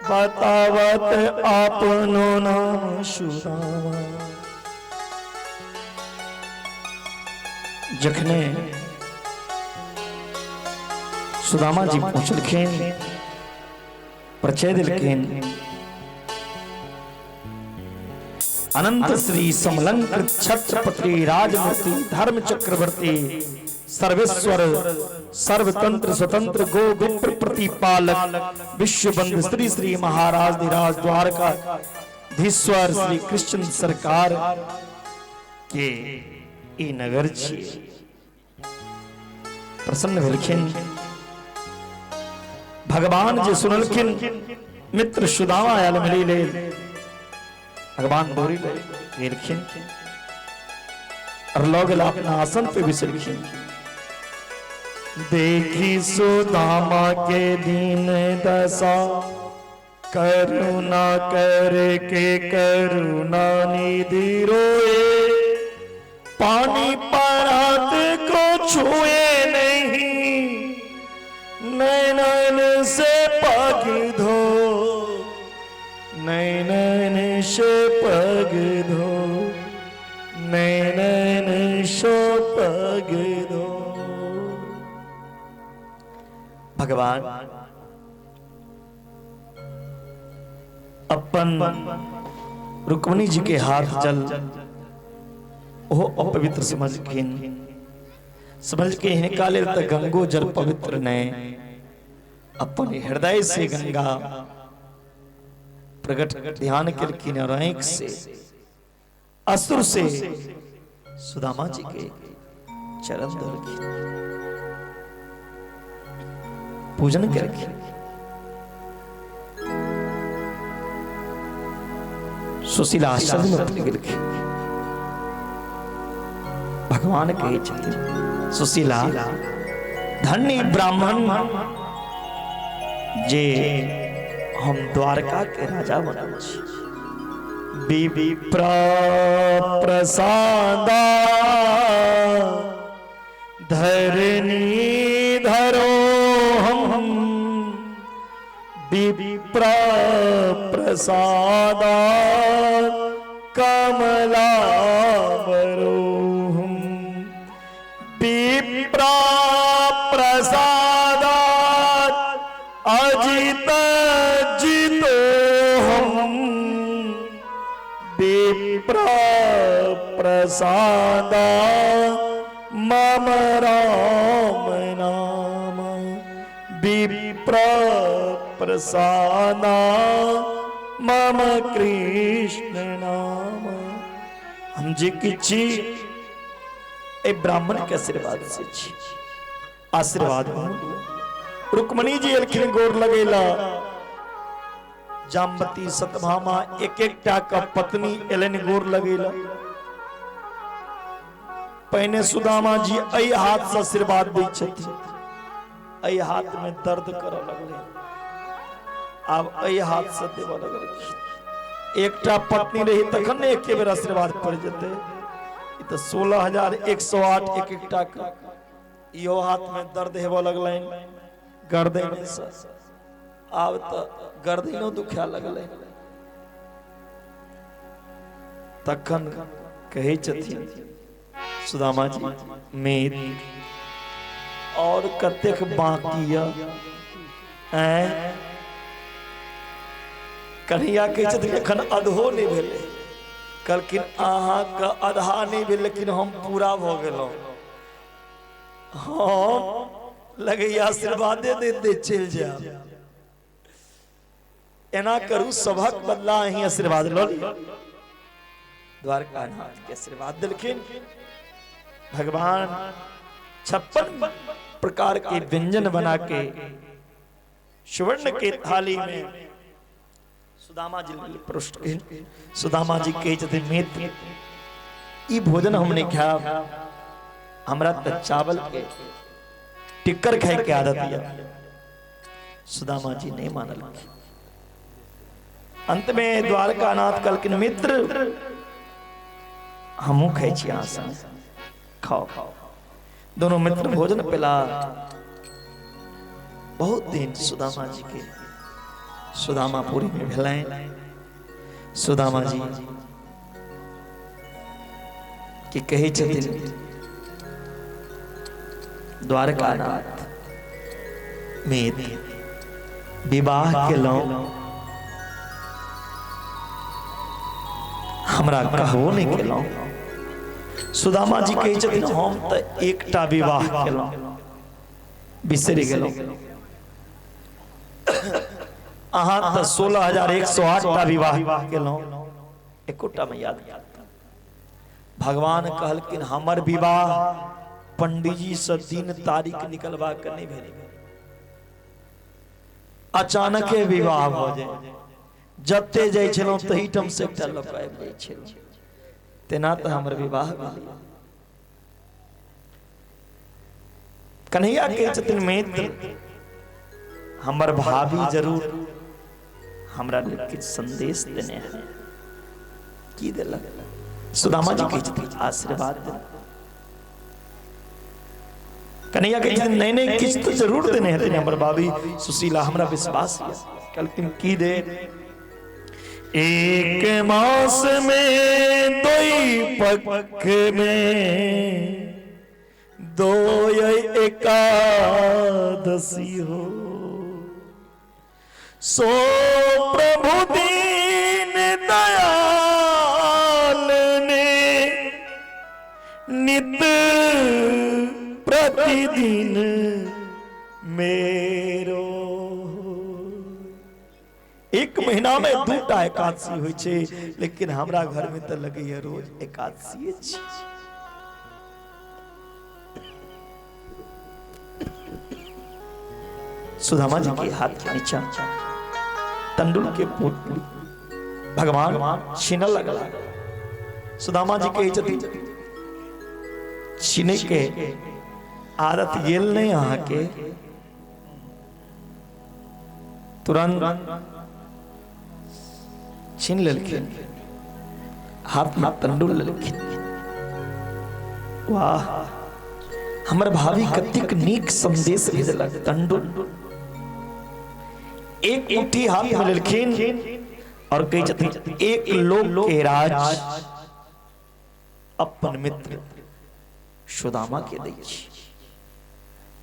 बतावत अपनो नाम सुदामा। जखने सुदामा जी पहुंचलखिन, परिचय दिलखिन, अनंत श्री समलंकृत छत्रपति राजमूर्ति धर्म चक्रवर्ती सर्वेश्वर सर्वतंत्र स्वतंत्र गो विप्र प्रतिपालक विश्वबंध श्री श्री महाराज धीराज द्वारका धीश्वर श्री कृष्ण सरकार के ई नगर छियै। प्रसन्न भेलखिन भगवान जे सुनलखिन मित्र सुदामा आयल मिली लेल, भगवान दौड़ी गेलखिन और लऽ गेला अपना आसन पे बिसलखिन। देखी सुदामा के दीन दशा, करुणा करके करुणा निधि रोए, पानी परात को छुए नहीं, नैनन से पग धो, नैनन से पग धो, नैनन से पग धो। भगवान अपन रुक्मणी जी के हाथ जल ओहो अपवित्र समझखिन, समझ के हिनका लेल तऽ गंगो जल पवित्र नहि, अपन हृदय से गंगा प्रकट ध्यान केलखिन और आंखि से असुर से सुदामा जी के चरण धोलखिन, पूजन केलखिन। सुशीला आश्चर्य में पड़ गेलखिन। भगवान कहै छथिन, सुशीला धन्य ब्राह्मण जे हम द्वारका के राजा बनल छी। विप्र प्रसादा धरनी धरो हम, विप्र प्रसादा कमला बरो हम, विप्र प्रसादा अजित जितो हम, विप्र प्रसादा मम राम नाम, विप्र प्रसादा मम कृष्ण नाम। हम जे किछि ए ब्राह्मण के आशीर्वाद से छी, आशीर्वाद रुक्मणी जी एलखिन गोर लगेला, जामवती सतभामा एक एक टा का पत्नी एलनि गोर लगेला। पहिने सुदामा जी एहि हाथ से आशीर्वाद दै छथिन, एहि हाथ में दर्द करऽ लगलै, आब एहि हाथ से देबऽ लगलखिन। एकटा पत्नी रही तखन ने एके बेर आशीर्वाद पड़ जेतै, ई तऽ 16,108 एक एकटा के इहो हाथ में दर्द हेबऽ लगलनि गर्दन से, आब तऽ गर्दनो दुखा लगलै। तखन कहै छथिन सुदामा जी, मेद और कतेक बाकी यऽ? ऐं कन्हैया कहै छथिन एखन अधो नहि भेलै। कहलखिन अहाँके अधा नहि भेल लेकिन हम पूरा भऽ गेलहुँ, हम लगैया आशीर्वादे दे दे चलि जायब। एना करू सभक बदला अहीं आशीर्वाद लऽ लिअ। द्वारकानाथ के आशीर्वाद देलखिन भगवान, 56 प्रकार के व्यंजन बना के सुवर्ण के थाली में सुदामा जी लेल परोसलखिन। सुदामा जी कहै छथिन मित्र ई भोजन हम नहि खायब, हमरा तऽ चावल के टिक्कर खाय के आदत यऽ। सुदामा जी नहीं मानलखिन। अंत में द्वारकानाथ कहलखिन मित्र हमहूँ खाइ छी अहाँ संग, खाओ। दोनों मित्र भोजन पेला। बहुत दिन सुदामा जी के सुदामापुरी में भेलनि। सुदामा जी की कहै छथिन द्वारकानाथ मीत, विवाह केलहुँ, हमरा कहबो नहि केलहुँ। सुदामा जी कहै छथिन हम तऽ एकटा विवाह केलहुँ, बिसरि गेलहुँ। अहाँ तऽ 16,108 टा विवाह केलहुँ, एकोटा मे याद नहि। भगवान कहलखिन हमर विवाह पंडीजी से दिन तारीख निकलवा के नहीं भेल, अचानके विवाह भऽ जाय। जते जाइ छलहुँ तही ठाम से एकटा लऽ कऽ आबि जाइ छलहुँ, तेना तऽ हमर विवाह भेल। कन्हैया कहै छथिन मित्र, हमर भाभी जरूर हमरा लेल किछु संदेश देने है। की देलक? सुदामा जी कहै छथिन आशीर्वाद देलक। कन्हैया कहै छथिन नहीं नहीं, किछु तऽ जरूर देने हेथिन हमर भाभी सुशीला, हमरा विश्वास यऽ। कहलखिन की दे? एक मास में दोई पख में दो एकादशी हो, सो प्रभु दीन दयाल ने नित प्रतिदिन मेरो। एक महीना में दूटा एकादशी होइ छै, लेकिन हमरा घर में तऽ लगैया रोज एकादशी छी। सुदामा जी के हाथ के नीचा तंडुल के पोटली भगवान छीन लगला। सुदामा जी कहै छथिन छीने के आदत गेल नहीं अहाँके। तुरंत छीन लेलखिन, हाथ में तंडुल लेलखिन। वाह, हमर भाभी कतेक नीक संदेश भेजलक। तंडुल एक मुट्ठी हाथ में लेलखिन और कहै छथिन एक लोक के राज अपन मित्र सुदामा के दै छी।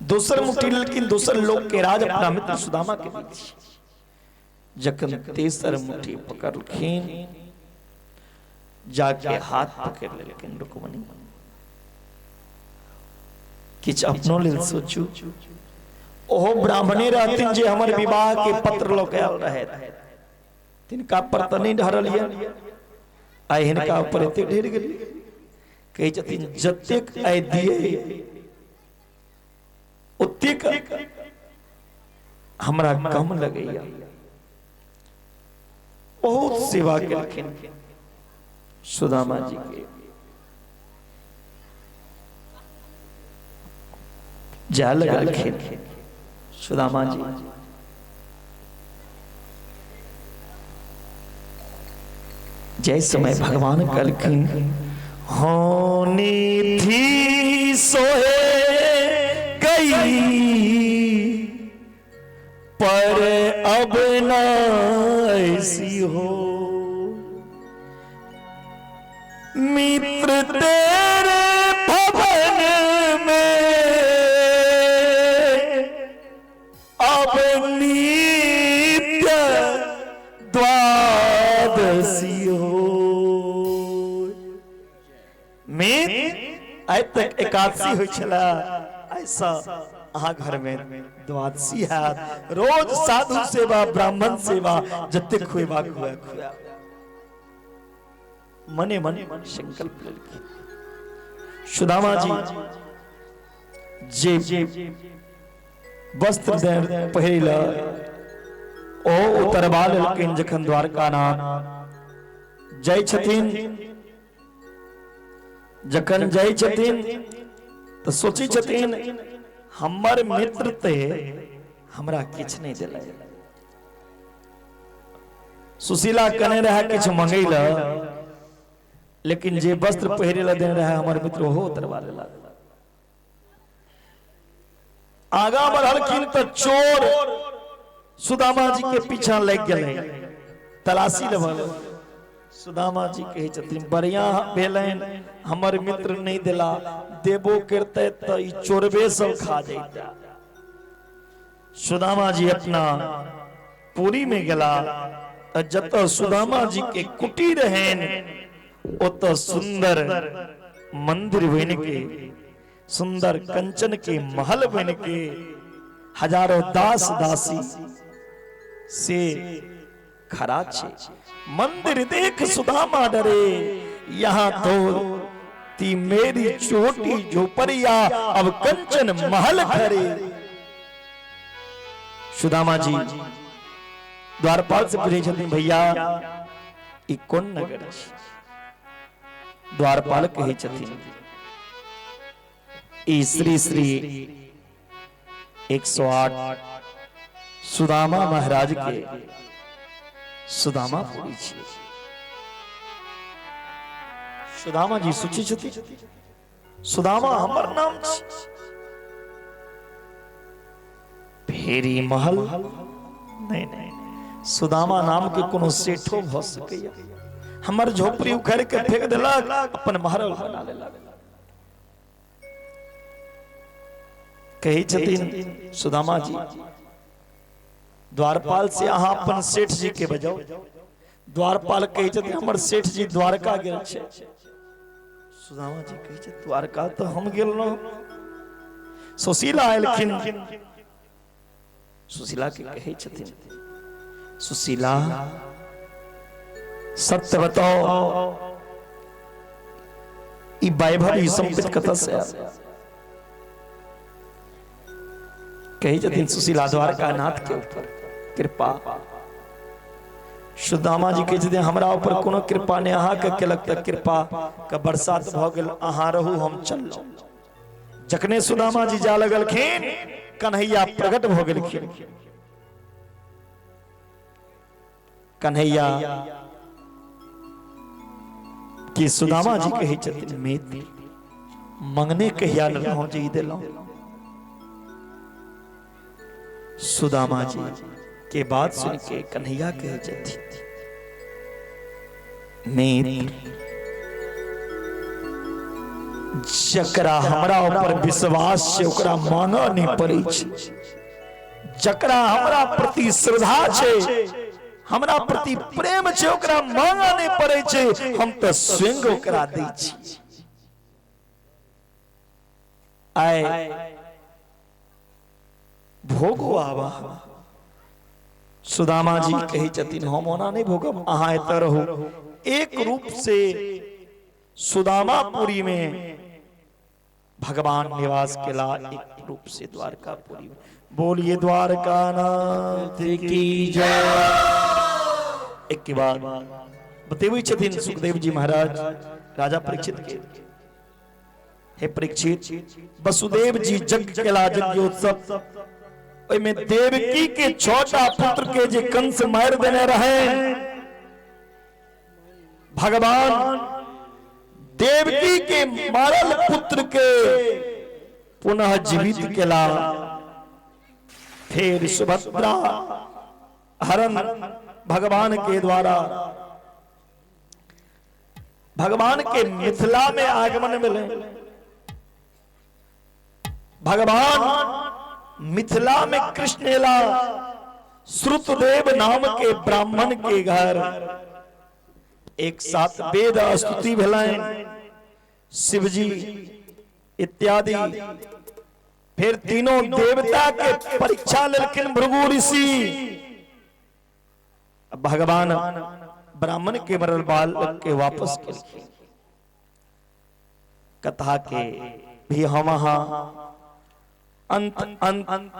दोसर मुट्ठी लेलखिन, दोसर लोक के राज अपना मित्र सुदामा के दै छी। जखन तेसर मुट्ठी पकड़लखिन, जाके हाथ पकड़ लेलखिन रुक्मणी। किछु अपनो लेल सोचू। ओहो ब्राह्मणे रहथिन जे हमर विवाह के पत्र लऽ के आयल रहे, तिनका पर तऽ नहि ढरल यऽ, आइ हिनका ऊपर एते ढेर गेलै। कहै छथिन जतेक आइ दिए ओतेक हमरा कम लगैया। बहुत सेवा केलखिन सुदामा जी के। जाय लगलखिन सुदामा जी, जय समय भगवान कहलखिन होनी थी सोहे गई, पर अब न ऐसी हो। मित्र तेरे भवन में अब नित्य द्वादशी हो। मित्र, आइ तक एकादशी होइ छला, ऐसा अहाँ घर में द्वादशी हैत। रोज साधु सेवा, ब्राह्मण सेवा, जतेक खुएबाक हुए खुआ। मने मन संकल्प लेलखिन सुदामा जी। जे वस्त्र पहिरल ओ उतरबा लेलखिन। जखन द्वारकानाथ जाइ छथिन, जखन जाइ छथिन तऽ सोचै छथिन हमर मित्र ते हमरा किछु नहि देलक। सुशीला कने रहे किछु मंगै लए, लेकिन जे वस्त्र पहिरे लए देने रहे हमर मित्र, ओहो उतरवा लेलक। आगा बढ़लखिन तऽ चोर सुदामा जी के पीछा लागि गेलै, तलाशी लेबल। सुदामा जी कहै छथिन, बढ़िया भेलनि हमर मित्र नहि देला, देबो करते तऽ ई चोरबे सब खा जैता। सुदामा जी अपना पुरी में गेला, तऽ जतऽ सुदामा जी के कुटी रहनि ओतऽ सुंदर मंदिर बनि के, सुंदर कंचन के महल बन के, हजारों दास दासी से खड़ा छे। मंदिर देख सुदामा डरे, यहाँ तो ती मेरी छोटी झोपड़िया, अब कंचन महल खड़े। सुदामा जी द्वारपाल से पूछे छथिन, भैया ई कोन नगर छी? द्वारपाल कहै छथिन, ई श्री श्री 108 सुदामा महाराज के सुदामापुरी छी। सुदामा जी सोचै छथिन, सुदामा हमर नाम छी, फेर ई महल? नहीं नहीं, सुदामा नाम के कोनो सेठो भ सकैया। हमर झोपड़ी उखाड़ के फेंक देलक, अपन महल बना लेलक। कहै छथिन सुदामा जी द्वारपाल से, अहाँ अपन सेठ जी के बजाउ। द्वारपाल कहै छथिन, हमर सेठ जी द्वारका गेल छै। सुदामा जी कहै छै, द्वारका तऽ हम गेल रहौं। सुशीला एलखिन, सुशीला के कहै छथिन, सुशीला सत्य बताओ, ई वैभव ई संपत्ति कतऽ से आयल? कहै छथिन सुशीला, द्वारका नाथ के ऊपर कृपा। सुदामा जी कहै छथिन, हमरा ऊपर कोनो कृपा नहि, अहाँके केलक तऽ कृपा के बरसात भऽ गेल, अहाँ रहू, हम चललहुँ। जखने सुदामा जी जा लगलखिन, कन्हैया प्रकट भऽ गेलखिन। कन्हैया कि सुदामा जी कहै छथिन, मित्र मंगने कहिया न रहौं जे ई देलहुँ। सुदामा जी के बात सुन के कन्हैया कहै छथिन, मित्र जकरा हमरा ऊपर विश्वास छै ओकरा मांगऽ नहि पड़ै छै, जकरा हमरा प्रति श्रद्धा छै, हमरा प्रति प्रेम छै, ओकरा मांगऽ नहि पड़ै छै, हम तऽ स्वयं ओकरा दै छी। आइ भोगो आबा। सुदामा जी कहै छथिन, हम ओना नहि भोगब, अहाँ एतऽ रहू। एक रूप से सुदामापुरी में भगवान निवास केला, एक रूप से द्वारकापुरी में। बोलिए द्वारका नाथ की जय। एक के बाद बतेबै छथिन सुखदेव जी महाराज राजा परीक्षित के, हे परीक्षित, वसुदेव जी यज्ञ केला, यज्ञोत्सव, ओहिमे देवकी के छटा पुत्र के जे कंस मारि देने रहे, भगवान देवकी के मारल पुत्र के पुनः जीवित केला। फिर सुभद्रा हरण भगवान के द्वारा, भगवान के मिथिला में आगमन मिले, भगवान मिथिला में कृष्ण एला श्रुतदेव नाम के ब्राह्मण के घर, एक साथ वेद स्तुति भेलनि, शिवजी इत्यादि। फिर तीनों देवता के परीक्षा लेलखिन भृगु ऋषि। भगवान ब्राह्मण के मरल बाल के वापस केलखिन। कथा के भी हम अहाँ अंत अंत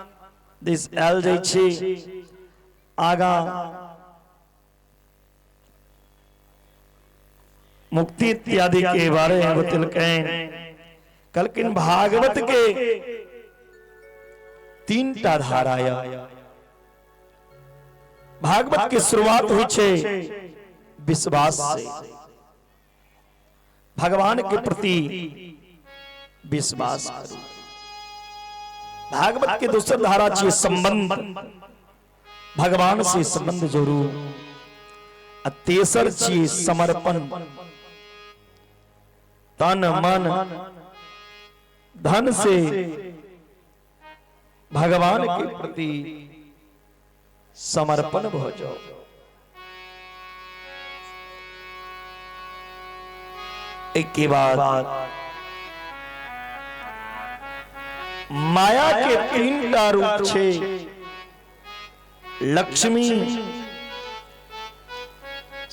दिस आयल जाइ छी। आगा मुक्ति इत्यादि के बारे में बतेलकनि। कहलखिन भागवत के तीन टा धारा यऽ। भागवत के शुरुआत होइ छै विश्वास से, भगवान के प्रति विश्वास करू। भागवत के दोसर धारा छियै संबंध, भगवान से संबंध जोड़ू। आ तेसर छी समर्पण, तन मन धन से भगवान के प्रति समर्पण भ जाओ। एक के बाद माया के तीन टा रूप छे, लक्ष्मी,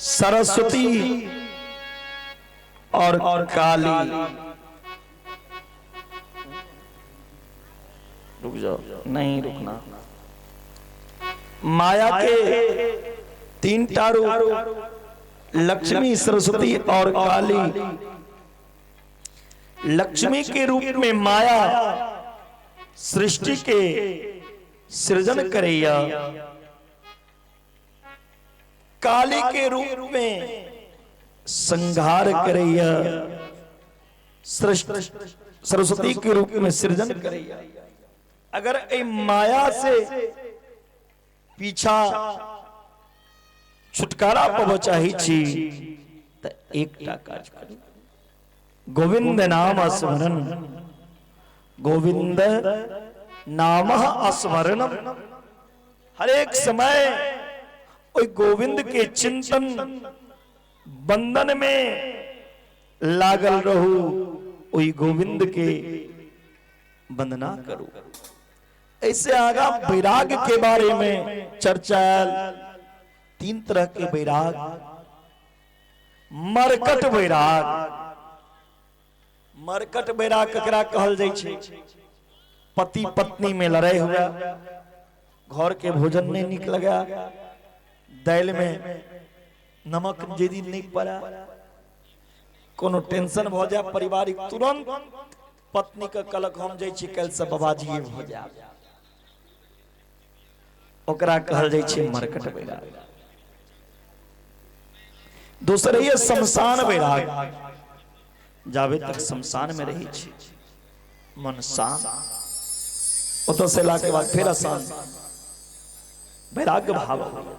सरस्वती और काली। रुक जाओ, नहीं रुकना। माया के तीन टा रूप, लक्ष्मी, सरस्वती और काली। लक्ष्मी के रूप में माया सृष्टि के सृजन करैया, काली के रूप में संहार करैया, सरस्वती के रूप में सृजन करैया। अगर ए माया से पीछा छुटकारा पाबऽ चाहै छी तऽ एकटा काज करू, गोविंद नाम स्मरण, गोविंद नाम स्मरणम। हर एक समय ओहि गोविंद के चिंतन बंधन में लागल रहू, ओहि गोविंद के वंदना करू। ऐसे आगा वैराग के बारे में चर्चा आयल। तीन तरह के वैराग, मरकट वैराग। मरकट वैराग ककरा कहल जाइ छै? पति पत्नी में लड़ाई हुआ, घर के भोजन नहीं निक लगा, दालि में नमक जे दिन नहीं पड़ा, कोनो टेंशन भ जाए पारिवारिक, तुरंत पत्नी के कहलक हम जाइ छी काल्हि से बाबाजी भ जायब, ओकरा कहल जाइ छै मरकट वैराग। दोसर है शमशान वैराग। जाबे तक शमशान में रही छी मन शांत, ओतऽ से एला के बाद फेर अशांत, वैराग्य भाव होइए।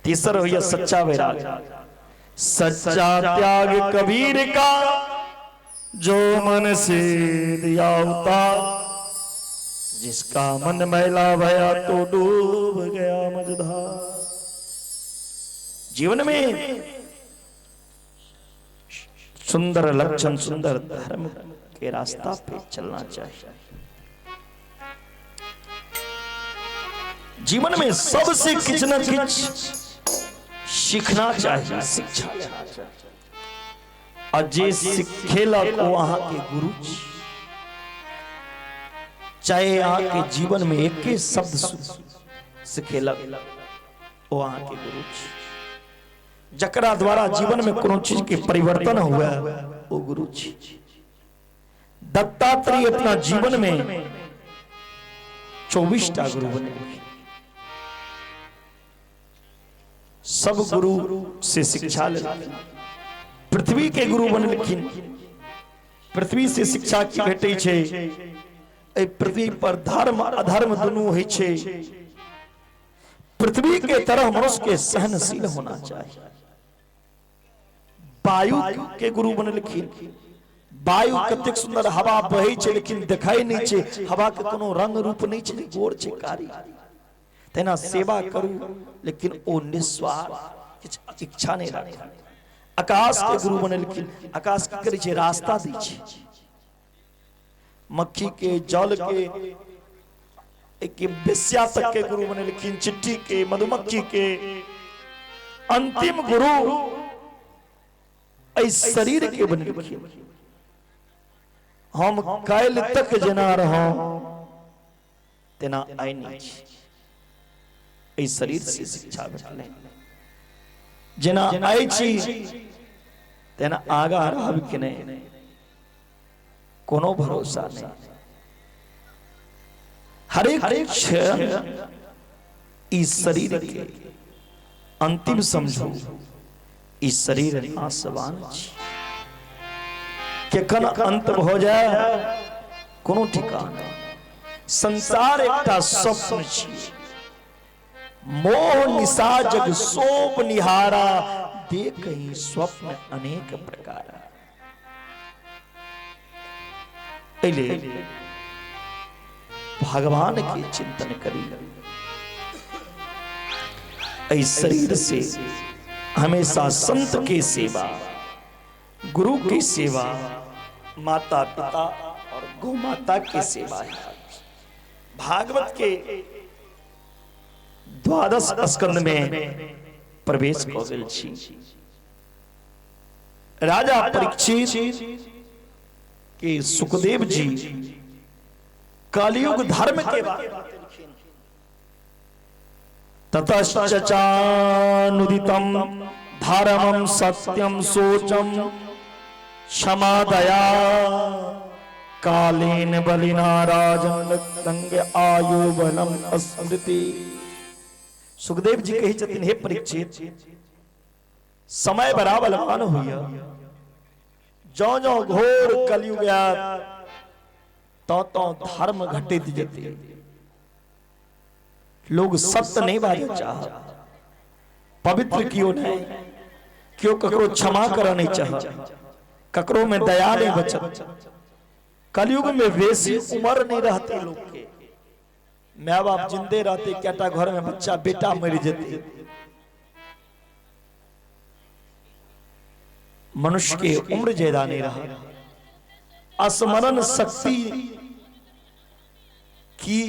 तेसर होइए सच्चा वैराग। सच्चा त्याग कबीर का जो मन से दिया उतार, जिसका मन मैला भया तो डूब गया मझधार। जीवन में सुंदर लक्षण, सुंदर धर्म के रास्ता पे चलना चाहिए। जीवन में सबसे किछ न किछ सीखना चाहिए, शिक्षा लेना चाहिए। आ जे सिखेलक ओ अहाँके गुरु छी। चाहे अहाँके जीवन में एके शब्द सिखेलक ओ अहाँके गुरु छी। जकरा द्वारा जीवन में कोनो चीज के परिवर्तन हुए ओ गुरु छी। दत्तात्रेय अपना जीवन में 24 टा गुरु बनेलखिन। सब गुरु से शिक्षा लेलखिन। पृथ्वी के गुरु बनलखिन, पृथ्वी से शिक्षा की भेटै छै? एहि पृथ्वी पर धर्म अधर्म दुनू होइ छै। पृथ्वी के तरह मनुष्य के सहनशील होना चाहिए। वायु के गुरु बनलखिन। वायु कतेक सुंदर हवा बहै छै, लेकिन देखाई नहीं छै, हवा के कोनो रंग रूप नहीं छै, गोर छै कारी। तेना सेवा करू लेकिन ओ निस्वार्थ, किछु इच्छा नहीं राखू। आकाश के गुरु बनलखिन। आकाश की करै छै? रास्ता दै छै मक्खी के, जल के, एक बेस्या तक के गुरु बनलखिन, चिट्ठी के, मधुमक्खी के। अंतिम गुरु एहि शरीर के बनलखिन। हम काल्हि तक जेना रहौ तेना आइ नहि छी। एहि शरीर से शिक्षा भेटलै, जेना आइ छी तेना आगा रहब कि नहि कोनो भरोसा नहि। हरेक क्षण ई शरीर के अंतिम समझू, ई शरीर नाशवान छी, केखन अंत भऽ जाए कोनो ठिकाना। संसार एकटा स्वप्न छी। मोह निशा जग सोप निहारा, देख ही स्वप्न अनेक प्रकार। एहि भगवान के चिंतन करी। एहि शरीर से हमेशा संत के सेवा, गुरु की सेवा, माता पिता और गौ माता की सेवा है। भागवत के द्वादश स्कंद में प्रवेश कऽ गेल छी। राजा परीक्षित के सुखदेव जी कलयुग धर्म के बारे में बतेलखिन। ततश्च चानुदितम धर्मम सत्यम शोचम क्षमा दया कालेन बलिना राजन रंग आयु बलम स्मृति। सुखदेव जी कहै छथिन, हे परीक्षित, समय बड़ा बलवान होइया। जौ जौ घोर कलयुग आयत तो तो धर्म घटित जेतै। लोग सत्य नहीं बाजऽ चाहत, पवित्र कियो नहीं, कियो ककरो क्षमा करऽ नहीं चाहत, ककरो में दया नहीं बचत। कलयुग में बेसी उम्र नहीं रहते लोग के। My बाप जिंदे रहते, कएटा घर में बच्चा बेटा मरि जेते। मनुष्य के उम्र ज्यादा नहीं रहा। स्मरण शक्ति की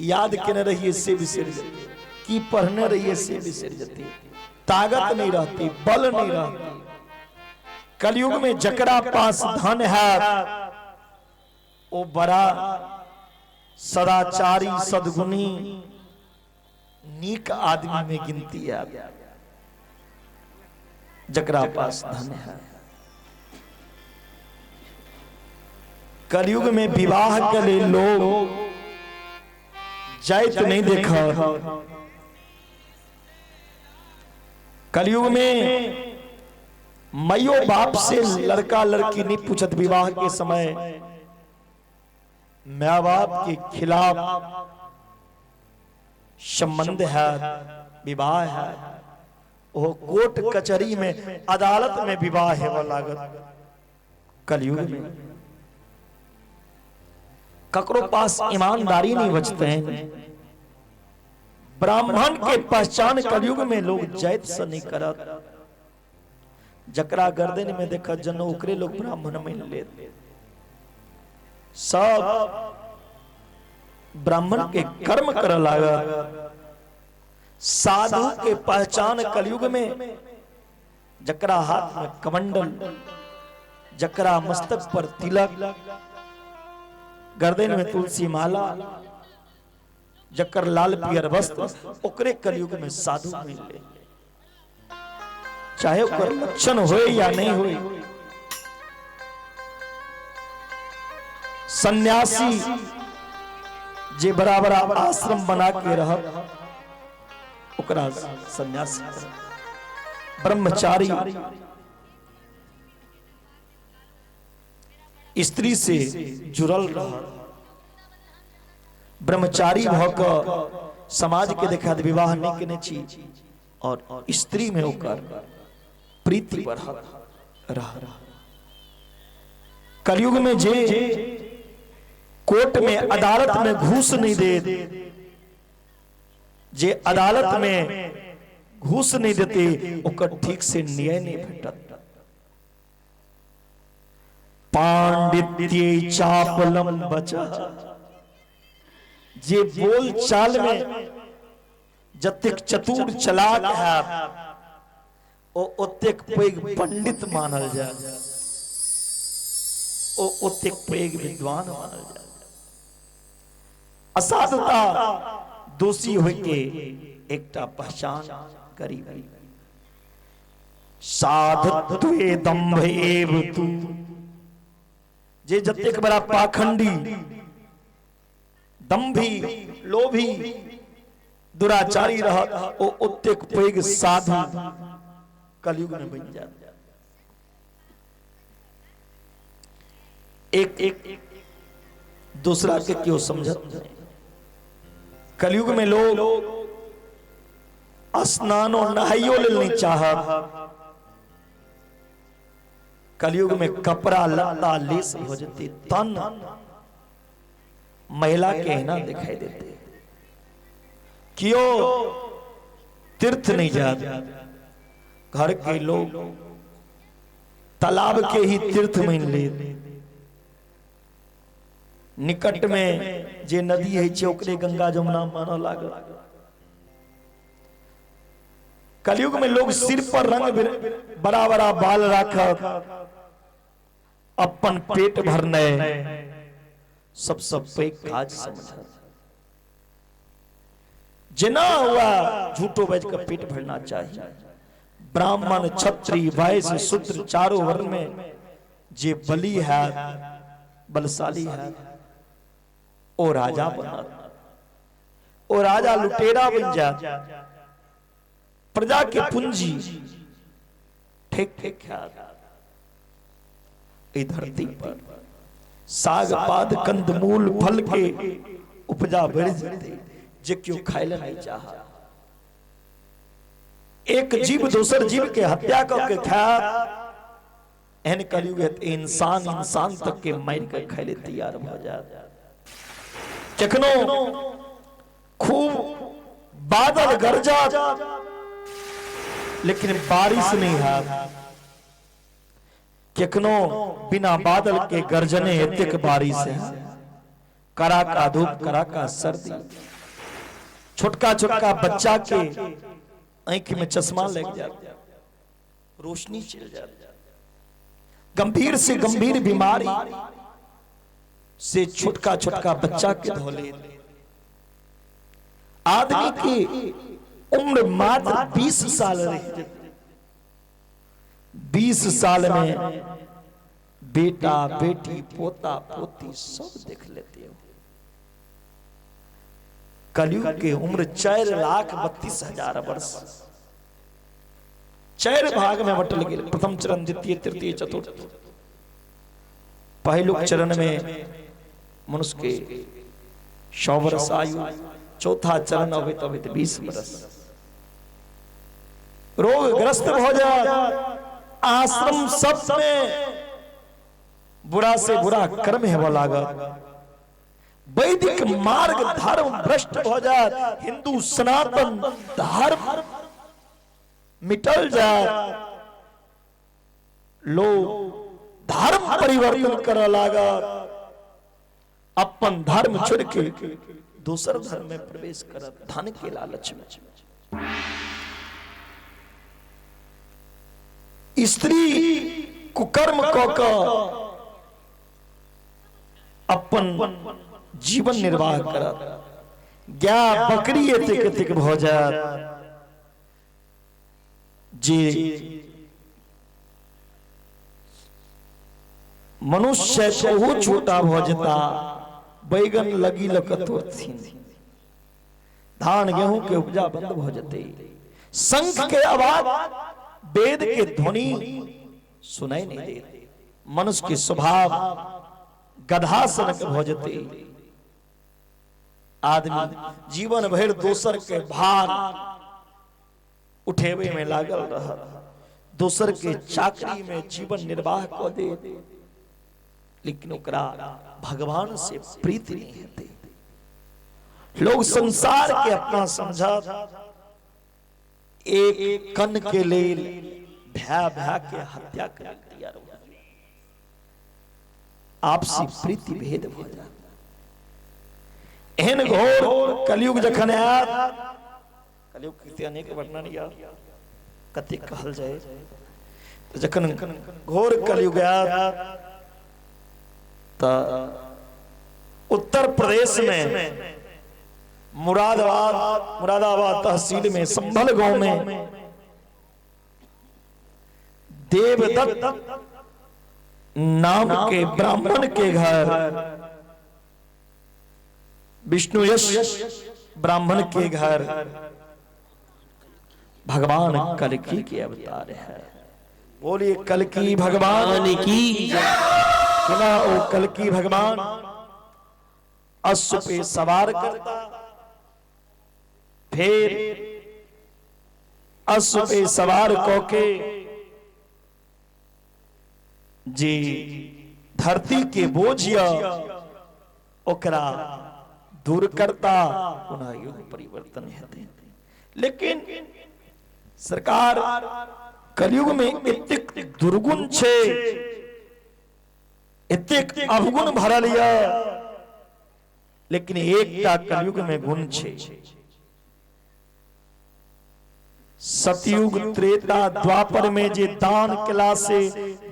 याद केने रहिए से बिसरि जेतै, की पढ़ने रहिए से बिसरि जेतै। ताकत नहीं रहती, बल नहीं रहती। कलयुग में जकरा पास धन है ओ बड़ा सदाचारी सद्गुणी नीक आदमी में गिनती है। जकरा पास धन है। कलयुग में विवाह के लिए लोग जाइत नहीं देखा। कलयुग में मइयो बाप से लड़का लड़की नहीं पूछत विवाह के समय। माँ बाप के खिलाफ संबंध है, विवाह है, वो कोर्ट कचहरी में अदालत में विवाह है वो लागत। कलयुग में ककरो पास ईमानदारी नहीं बचते हैं। ब्राह्मण के पहचान कलयुग में लोग जैत से नहीं करत। जकरा गर्दन में देखत जन ओकरे लोग ब्राह्मण मान लेत। सब ब्राह्मण के कर्म कर लागत। साधु के पहचान कलयुग में जकरा हाथ में कमंडल, जकरा मस्तक पर तिलक, गर्दन में तुलसी माला, जकर लाल पियर वस्त्र, ओकरे कलयुग में साधु मिले, चाहे ओकर लक्षण होए या नहीं होए। सन्यासी जे बड़ा बड़ा आश्रम बना के रह ओकरा सन्यासी, ब्रह्मचारी स्त्री से जुड़ल रह, ब्रह्मचारी भ क समाज के देखा विवाह नहीं केने छी और स्त्री में ओकर प्रीति बढ़त रह। कलयुग में जे कोर्ट में अदालत में घूस नहीं दे, जे अदालत में घूस नहीं देते ओकर ठीक से न्याय नहीं भेटत। पांडित्य चापलम बचा, जे बोल चाल में जतेक चतुर चलाक है ओ ओतेक पैघ पंडित मानल जाय, ओ ओतेक पैघ विद्वान मानल जाय। असाधुता दोषी होय के एकटा पहचान गरीबी। साधुत्वे दंभ एव तू, जे जतेक बड़ा पाखंडी दंभी लोभी दुराचारी रहत ओ ओतेक पैघ साधु कलयुग में बन जात। एक एक दूसरा के क्यों समझत नहीं। कलयुग में लोग स्नानो नहाइयो लेल नहीं चाहत। कलयुग में कपड़ा लत्ता लेस हो जते, तन महिला के एना दिखाई देते, क्यों तीर्थ नहीं जाते। घर के लोग तालाब के ही तीर्थ मान ले, निकट में जे नदी है छै ओकरे गंगा जमुना मानऽ लागल। कलयुग में लोग सिर पर रंग बड़ा बड़ा बाल राखत, अपन पेट भरने सबसे पैघ काज समझत। जेना हुआ झूठो बाजि के पेट भरना चाहिए। ब्राह्मण क्षत्रिय वैश्य शूद्र चारों वर्ण में जे बलि है बलशाली है ओ राजा बनत, ओ राजा लुटेरा बन जात, प्रजा के पूंजी ठेक ठेक खात। ई धरती पर साग पात कंदमूल फल के उपजा बढ़ जेतै जे केओ खाय ले नहीं चाह। एक जीव दोसर जीव के हत्या क के खायत, एहन कलयुग है इंसान इंसान तक के मारि के खाय ले तैयार भ जात। कखनो खूब बादल गरजत लेकिन बारिश नहीं हैत, कखनो बिना बादल के गरजने एतेक बारिश है। कड़ाका धूप कड़ाका सर्दी, छोटका छोटका बच्चा के आंखि में चश्मा लग जात, रोशनी चल जात। गंभीर से गंभीर बीमारी से छोटका छोटका बच्चा के धोले। आदमी की उम्र मात्र 20 साल रही, 20 साल में बेटा बेटी पोता पोती सब देख लेते हो। कलयुग के उम्र 4,32,000 वर्ष, 4 भाग में बटल गेल, प्रथम चरण द्वितीय तृतीय चतुर्थ। पहिलुक चरण में मनुष्य के 100 वर्ष आयु, चौथा चरण अबैत अबैत 20 वर्ष। रोगग्रस्त भ जाए, आश्रम सब में बुरा से बुरा कर्म हेबऽ लागत, वैदिक मार्ग धर्म भ्रष्ट भ जाए, हिंदू सनातन धर्म मिटल जाए, लोग धर्म परिवर्तन करऽ लागत, अपन धर्म छोड़ के दोसर धर्म में प्रवेश करत धन के लालच में। स्त्री कुकर्म क क अपन जीवन निर्वाह करत, गाय बकरी एतेक एतेक भ जायत जे मनुष्य ओहो छोटा भ जेता, बैगन लगी लक तोड़थिन, धान गेहूं के उपजा बंद भ जेतै, शंख के आवाज वेद के ध्वनि सुनाई नहीं दे, मनुष्य के स्वभाव गधा सनक भ जेतै। आदमी जीवन भरि दोसर के भार उठेबे में लागल रहत, दोसर के चाकरी में जीवन निर्वाह क दे, लेकिन ओकरा भगवान से प्रीति नहीं हेतै। लोग संसार के अपना समझत, एक कन के लेल भय भय के हत्या कर तैयार हो, आपसी प्रीति भेद भ जाए। एहन घोर कलयुग जखन आयत, कलयुग के अनेक वर्णन या कतेक कहल जाए, तो जखन घोर कलयुग आयत त उत्तर प्रदेश में मुरादाबाद मुरादाबाद तहसील में संभल गांव में देवदत्त नाम के ब्राह्मण के घर विष्णु यश ब्राह्मण के घर भगवान कल्कि के अवतार है। बोलिए कल्कि भगवान की। सुना ओ कल्कि भगवान अश्व पे सवार करता, फिर अश्व पे सवार कऽ के जे धरती के बोझ यऽ ओकरा दूर करता, पुनः युग परिवर्तन हेतै। लेकिन सरकार कलयुग में एतेक दुर्गुण छै, एतेक अवगुण भरल यऽ, लेकिन एकटा कलयुग में गुण छै। सतयुग त्रेता द्वापर में जे दान केला से,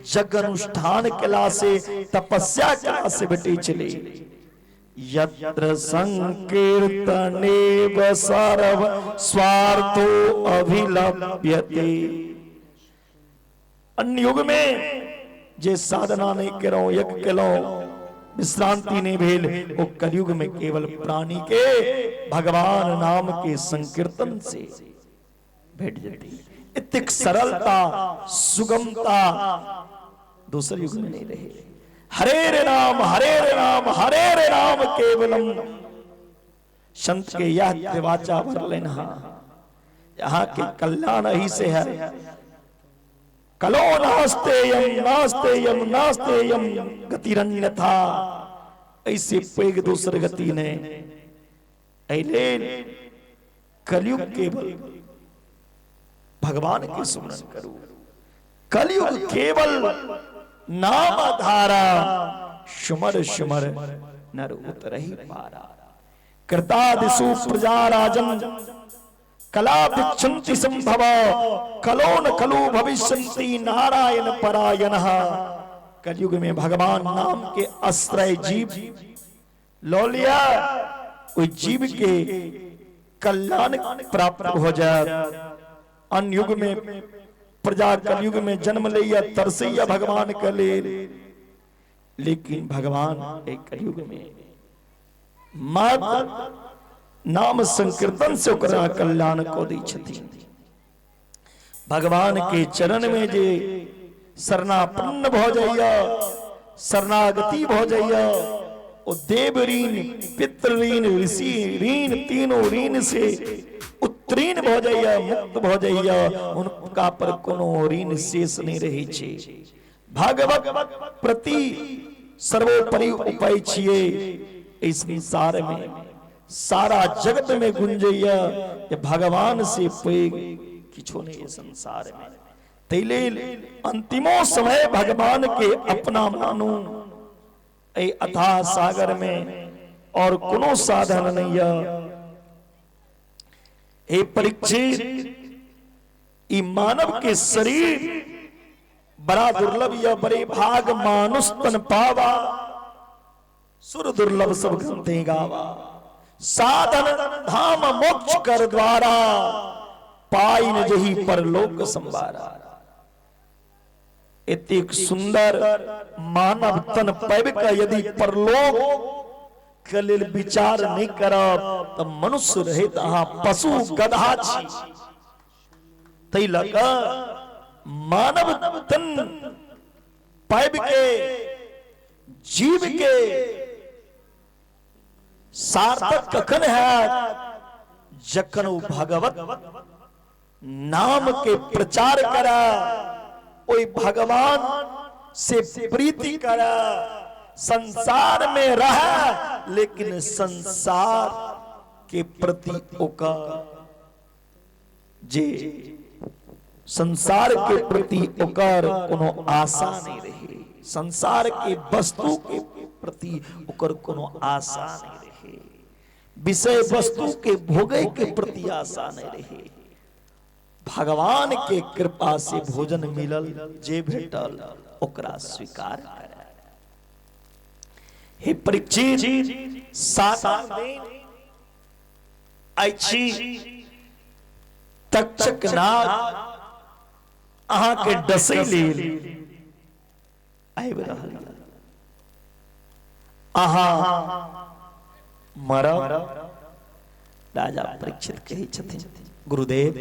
यज्ञ अनुष्ठान केला से, तपस्या केला से भेटै छलै। यत्र संकीर्तनेव सर्व स्वार्थो अभिलप्यते। अन्य युग में जे साधना नहीं केलहुं, यज्ञ केलहुं, विश्रांति नहीं भेल, वो कलयुग में केवल प्राणी के भगवान नाम के संकीर्तन से भेट जेती। इतक सरलता सुगमता दोसर युग में नहीं रहे। हरे रे राम हरे रे राम हरे रे राम केवलम। संत के यह त्रिवाचा भरलनि हाँ, यहाँ के कल्याण ही से है। कलो नास्तेयम नास्तेयम नास्तेयम गतिरन्यथा, ऐसे पैघ दोसर गति नहि। एहि लेल कलयुग केवल भगवान के सुमरन करू। कलयुग केवल नाम धारा, सुमर सुमर नर उतरही पारा। कृतादिषु प्रजा राजन कला भिक्षन्ति संभव, कलो न खलु भविष्यन्ति नारायण परायणः। कलयुग में भगवान नाम के आश्रय जीव लऽ लिया, ओहि जीव के कल्याण प्राप्त हो जायत। अन्य युग में प्रजा कलयुग में जन्म लैया, तरसैया भगवान के लेल, लेकिन भगवान एक कलयुग में मात्र नाम संकीर्तन से ओकरा कल्याण कऽ दै छथिन। भगवान के चरण में जे शरणापन्न भऽ जाइया, शरणागति भऽ जाइया, ओ देव ऋण, पितृ ऋण, ऋषि ऋण, तीनों ऋण से उत्तीर्ण भऽ जाइया, मुक्त भऽ जाइया। हुनका पर कोनो ऋण शेष नहि रहै छै। भागवत प्रति सर्वोपरि उपाय छियै। एहि संसार में सारा जगत में गुंजैया जे भगवान से पैघ किछो नहि संसार में। ताहि लेल अंतिमो समय भगवान के अपना मानू। एहि अथाह सागर में और कोनो साधन नहीं है। हे परीक्षित, ई मानव के शरीर बड़ा दुर्लभ या बड़े भाग मानुष तन पावा, सुर दुर्लभ सब ग्रंथे गावा। साधन धाम मोक्ष कर द्वारा, पाई न जही परलोक संवारा। एतेक सुंदर मानव तन पाबि कऽ यदि परलोक के लेल विचार नहि करब तऽ मनुष्य रहैत अहाँ पशु गधा छी। ताहि लऽ कऽ मानव तन पाबि के जीव के सार्थक कखन हैत? जखन ओ भगवत नाम के प्रचार करा, ओहि भगवान से प्रीति करा, संसार में रह लेकिन संसार के प्रति ओकर जे संसार के प्रति ओकर कोनो आशा नहीं रहे, संसार के वस्तु के प्रति ओकर कोनो आशा नहीं रहे, विषय वस्तु के भोगे के प्रति आशा नहीं रहे, भगवान के कृपा से भोजन मिलल जे भेटल ओकरा स्वीकार करे। हे परीक्षित, सातम दिन अछि तक्षक नाग अहाँके डसै लेल आबि रहल यऽ। अहाँ मरब। राजा परीक्षित कहै छथिन, गुरुदेव,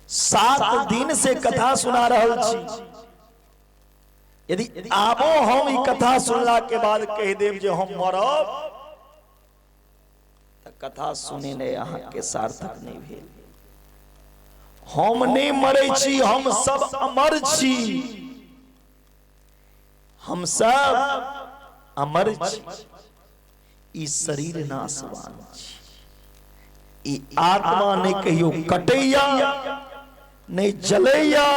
7 दिन से कथा सुना रहल छी, यदि आबो हम ई कथा सुनला के बाद कहि देब जे हम मरब तऽ कथा सुनेने अहाँके सार्थक नहि भेल। हम नहि मरै छी, हम सब अमर छी, हम सब अमर छी। ई शरीर नाशवान छी, ई आत्मा नहि कहियो कटैया, नहि जलैया,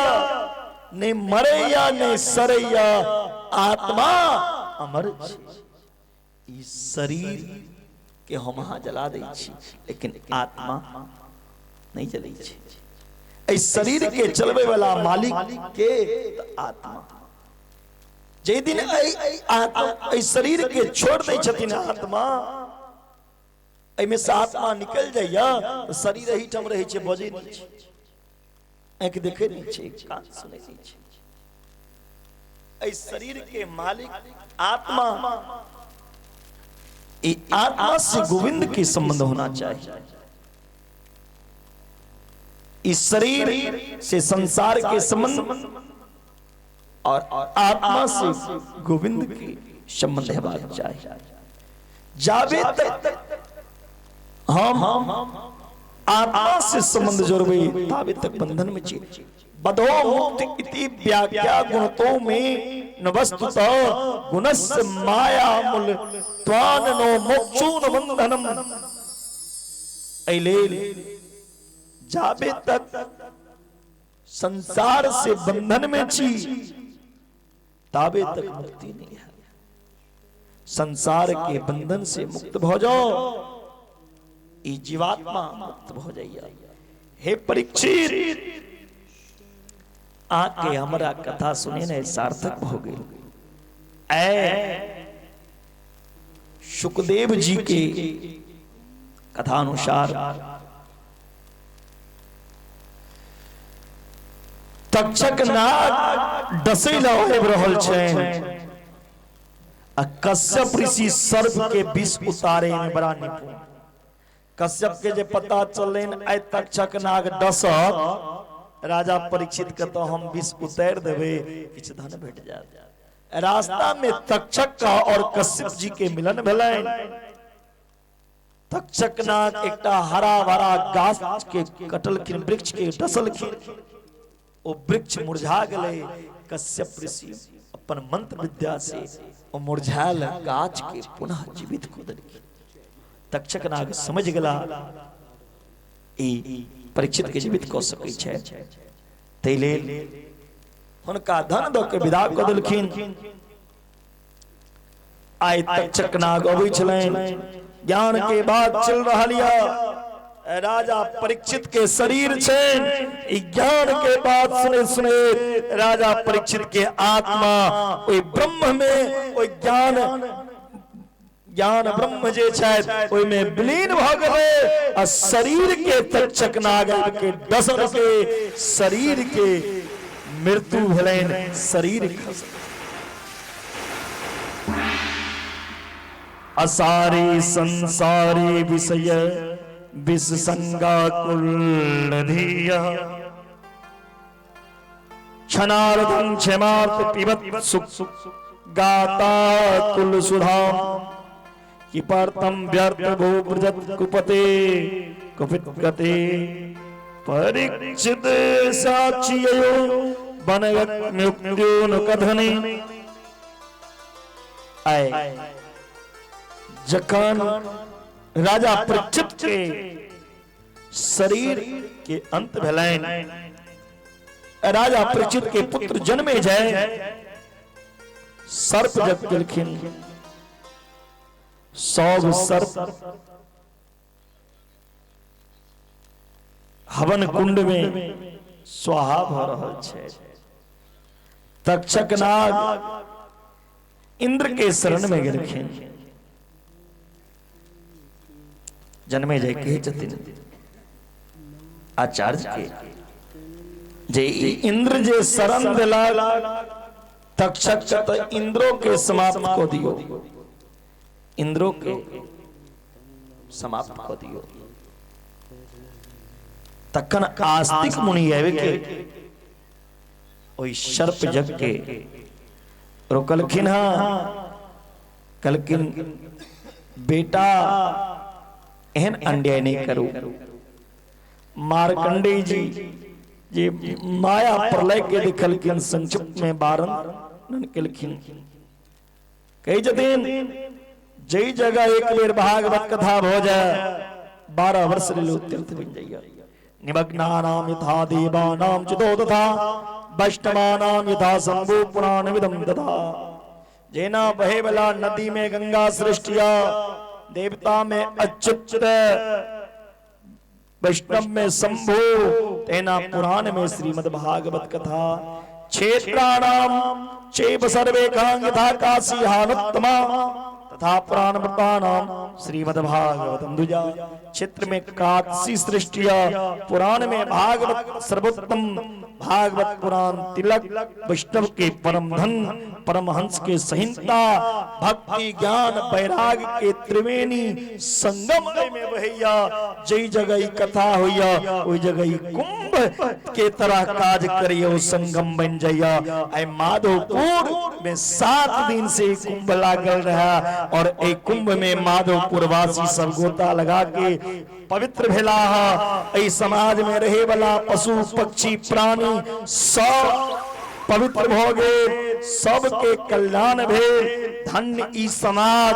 नहि मरैया, नहि सड़ैया। आत्मा अमर छी। ई शरीर के हम अहाँ जला दै छी, लेकिन आत्मा नहि जलै छै। एहि शरीर के चलबै वाला मालिक के आत्मा। जाहि दिन एहि आत्मा एहि शरीर के छोड़ दै छथिन आत्मा, एहिमे से आत्मा निकलि जाइया तऽ शरीर एहिठाम रहै छै, बजै नहि छै, आँखि देखै नहि छै, कान सुनै नहि छै। एहि शरीर के मालिक आत्मा, ई आत्मा से गोविंद के संबंध होना चाहिए। इस शरीर से संसार के संबंध और आत्मा से गोविंद के संबंध हेबाक चाही। जाबे तक हम आत्मा से संबंध जोड़बे ताबे तक बंधन में छी। बधो मुक्ति इति व्याख्या गुणतो में न वस्तुतः गुणस्य माया मूल त्वान नो मोक्षो न बंधनम। एहि लेल जाबे तक संसार से बंधन में छी ताबे तक मुक्ति नहीं है। संसार के बंधन से मुक्त भ जाओ, ई जीवात्मा मुक्त भ जाइए। हे परीक्षित, आके हमरा कथा सुने ने सार्थक भ गेल। ऐ सुखदेव जी के कथा अनुसार तक्षक नाग डसै लए आबि रहल छनि आ कश्यप ऋषि सर्प के विष उतारे में बड़ा निपुण। कश्यप के जे पता चलनि आइ तक्षक नाग डसत, राजा परीक्षित के तो हम विष उतारि देबै, किछु धन भेट जायत। रास्ता में तक्षक का और कश्यप जी के मिलन भेलनि। तक्षक नाग एकटा हरा भरा गाछ के कटलखिन, वृक्ष के डसलखिन, ओ वृक्ष मुरझा गेलै। कश्यप ऋषि अपन मंत्र विद्या से ओ मुरझायल गाछ के पुनः जीवित कऽ देलखिन। तक्षक नाग समझ गेला ई परीक्षित के जीवित कऽ सकै छै, ताहि लेल हुनका धन दऽ के विदा कऽ देलखिन। आइ तक्षक नाग अबै छलनि, ज्ञान के बाद चल रहल यऽ राजा परीक्षित के शरीर छनि। ई ज्ञान के बात सुने सुने राजा परीक्षित के आत्मा ओहि ब्रह्म में, ओहि ज्ञान ज्ञान ब्रह्म जे छथि ओहिमे विलीन भऽ गेलै आ शरीर के तक्षक नाग के डसल के शरीर के मृत्यु भेलनि, शरीर खसल। असारे संसारे विषय विष संगाकुल धीय क्षणार्धं क्षमार्थ पिबत सुख गाता कुल सुधाम किपार्थम व्यर्थ भो ब्रजत कुपते कुपित गते परीक्षित साक्षियो बनगत्युक्त्यो कथने। आए जखन राजा परीक्षित के शरीर के अंत भेलनि, राजा परीक्षित के पुत्र जन्मे जाय, सर्प जब गेलखिन, सब सर्प हवन कुंड में स्वाहा भ रहल छै। तक्षक नाग इंद्र के शरण में गेलखिन। जन्मे जाय कहै छथिन आचार्य के जे इंद्र जे शरण देलक तक्षक के, तऽ इंद्रो के समाप्त कऽ दियौ, इंद्रो के समाप्त कऽ दियौ। तखन आस्तिक मुनि आबि के ओहि सर्प यज्ञ के रोकलखिन। हँ, कहलखिन बेटा एहन अन्याय नहीं करू। मार्कंडेय जी जे माया प्रलय के देखलखिन, संक्षिप्त में वर्णन केलखिन। कहै छथिन जै जगह एक बेर भागवत कथा भऽ जाय, 12 वर्ष लेल तीर्थ बनि जाइए। निमग्नानाम यथा देवानाम चितो तथा वैष्णवानाम यथा शंभु पुराण विदम तथा। जेना बहे वाला नदी में गंगा सृष्टिया, देवता में अच्युत, वैष्णव में शंभु, तेना पुराण में श्रीमद् भागवत कथा। क्षेत्राणाम चैव सर्वेकां यथा काशी हानुत्तमा तथा पुराण श्रीमद् भागवतम दुजा। क्षेत्र में काशी सृष्टिया, पुराण में भागवत सर्वोत्तम। भागवत पुराण तिलक वैष्णव के परम धन, परमहंस के संहिता, भक्ति ज्ञान वैराग के त्रिवेणी संगम में बहैया। जई जगह कथा होइया, ओहि जगह कुंभ के तरह काज करियो, संगम बन जाइया। आई माधोपुर में 7 दिन से कुंभ लागल रहा और ए कुंभ में माधोपुर वासी सब गोता लगा के पवित्र भेलाह। एहि समाज में रहे वाला पशु पक्षी प्राणी सब पवित्र भऽ गेल, सबके कल्याण भेल। धन्य ई समाज,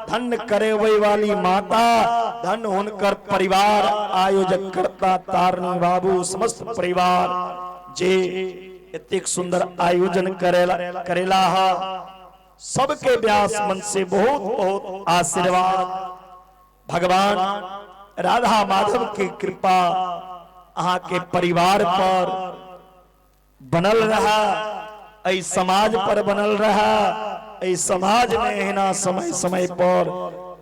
धन्य करेबै वाली माता, धन्य हुनकर परिवार, आयोजक कर्ता तारणी बाबू, समस्त परिवार जे एतेक सुंदर आयोजन करेला। सबके व्यास मन से बहुत बहुत आशीर्वाद। भगवान राधा माधव के कृपा अहाँ के परिवार पर बनल रहा, एहि समाज पर बनल रहा। एहि समाज में एहिना समय समय पर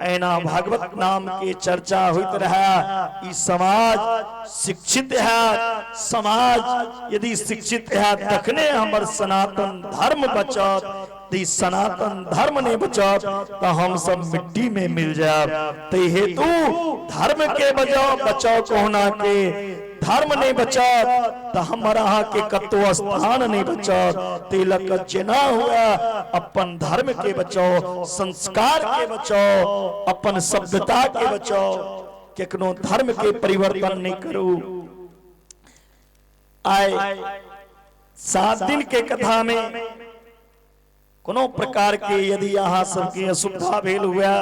एहिना भागवत नाम के चर्चा होइत रहा। ई समाज शिक्षित है, समाज यदि शिक्षित है तखने हमर सनातन धर्म बचत। यदि सनातन धर्म नहीं बचत तो हम सब मिट्टी में मिल जाब। ते हेतु धर्म के बचाओ, बचाओ कोहुना के। धर्म नहीं बचत तो हमर अहाँ के कतौ स्थान नहीं बचत। तिलक जेना हुआ अपन धर्म के बचाओ, संस्कार के बचाओ, अपन सभ्यता के बचाओ। केकनो धर्म के परिवर्तन नहीं करू। आए 7 दिन के कथा में कोनो प्रकार के यदि अहाँ सबके असुविधा भेल हुआ,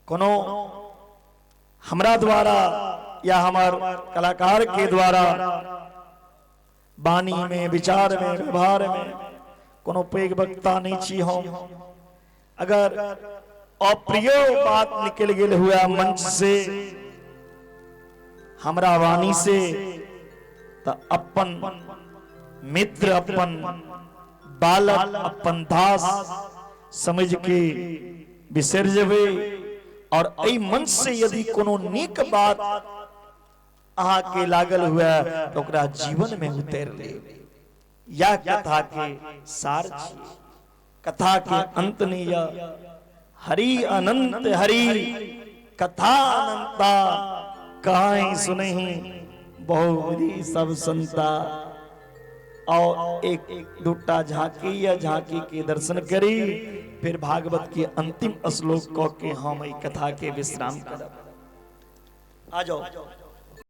कोनो हमरा द्वारा या हमार कलाकार के द्वारा वाणी में, विचार में, व्यवहार में, कोनो पैघ वक्ता नहीं छी हम, अगर अप्रिय बात निकल गेल हुआ मंच से, हमरा वाणी से, तो अपन मित्र, अपन बालक, अपन दास समझ के बिसर जेबै। और एहि मंच से यदि कोनो नीक बात अहाँ के लागल हुआ तो ओकरा जीवन में उतारि लेब। यह कथा के सार छी। कथा के अंत नहीं यह हरि अनंत हरि कथा अनंता, कहीं सुनही बहुविधि सब संता। और एक दूटा झांकी या झांकी के दर्शन करी, फिर भागवत के अंतिम श्लोक कह के हम ई कथा के विश्राम करब। आ जाओ।